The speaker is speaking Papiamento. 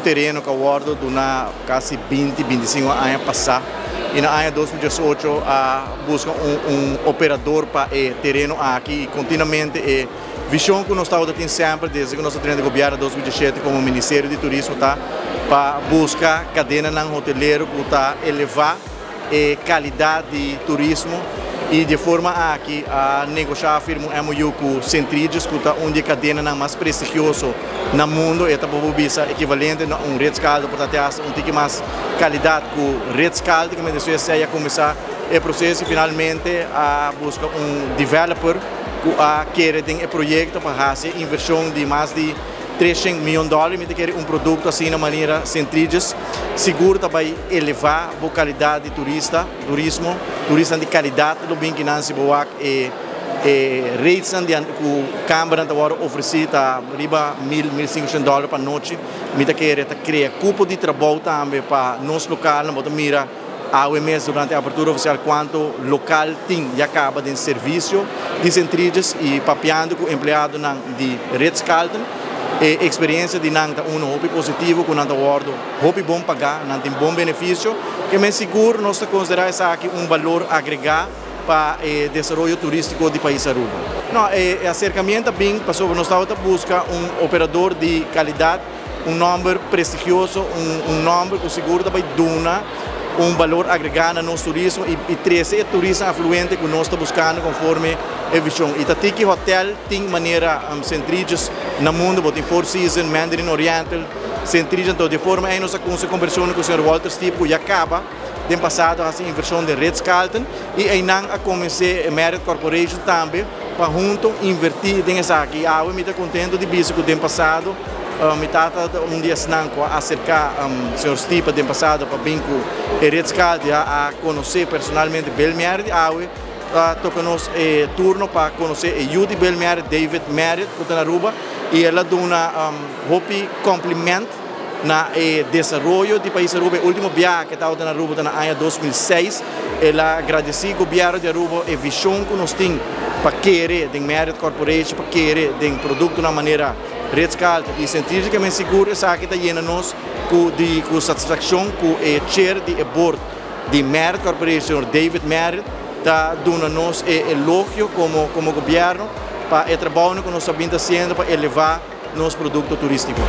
tereno ku a wòrdu duna kasi 20, 25 aña pasá. I na aña 2018 a buska un operador pa e tereno aki i kontinuamente e vishon ku nos tabatin semper desde ku nos a drenta gobièrnu 2017 komo Ministerio di Turismo ta pa buska kadenanan hotelero ku ta elevá e kalidat di turismo i di e forma aki a negoshá, a firma un MOU ku St. Regis, ku ta un di e kadenanan mas prestigioso na mundu. E ta por bisa ekivalente na un Ritz-Carlton, por ta te hasta un tiki mas kalidat ku Ritz-Carlton, ku despues esei a kuminsá e proseso i finalmente a buska un developer ku a kere den e proyekto pa hasi e invershon di mas di 300 mion dòler. Mi ta kere un produkto asina manera St. Regis sigur ta bai elevá bo kalidat di turista, turismo, turistanan di kalidat lo bin kinan. Si bo wak e ratesnan di ku kambernan ta wòrdu ofresí, ta riba 1000, $1500 pa nochi. Mi ta kere ta krea kupo di trabou tambe pa nos lokalnan. Bo ta mira awe mes durante e apertura ofisial kuantu lokal tin ya kaba den servisio di St. Regis i papiando ku empleadonan di Ritz-Carlton, e eksperensia di nan ta uno hopi positivo, ku nan ta wòrdu hopi bon pagá, nan tin bon benefisio. Ke men sigur nos ta konsiderá esaki un balor agregá pa e desaroyo turístiko di pais Aruba. No, e aserkamiento a bin pasobra nos tabata buska un operador di kalidat, un nòmber prestigioso, un nòmber ku sigur ta bai duna un balor agregá na nos turismo i trese e turista afluente ku nos ta buskando konforme e vishon. I ta tiki hotel tin manera St. Regis na mundu, bo tin Four Seasons, Mandarin Oriental, St. Regis, anto di e forma ei nos a kuminsá kombersashon ku señor Walter Stiep, ku ya kaba den pasado a hasi invershon den Ritz-Carlton i einan a komensé Marriott Corporation tambe pa hunto invertí den esaki. I awe mi ta kontento di bisa ku den pasado mi tata ta un di esnan ku a aserká señor Stipa den pasado pa bin ku e Ritz-Carlton, ya a konosé personalmente Bill Marriott. Awe ta toka nos e turno pa konosé e yu di Bill Marriott, David Marriott, ku ta na Aruba, i el a duna hopi kompliment na e desaroyo di pais Aruba. E último biaha ku e tabata na Aruba ta na aña 2006. El a gradesí gobièrnu di Aruba e vishon ku nos tin pa kere den Marriott Corporation, pa kere den produktonan manera Ritz-Carlton i St. Regis. Ke men sigur esaki ta yena nos ku di ku satisfakshon ku e chair di e board di Marriott Corporation, señor David Marriott, ta duna nos e elogio komo gobièrnu pa e trabounan ku nos a bin ta hasiendo pa elevá nos produkto turístiko.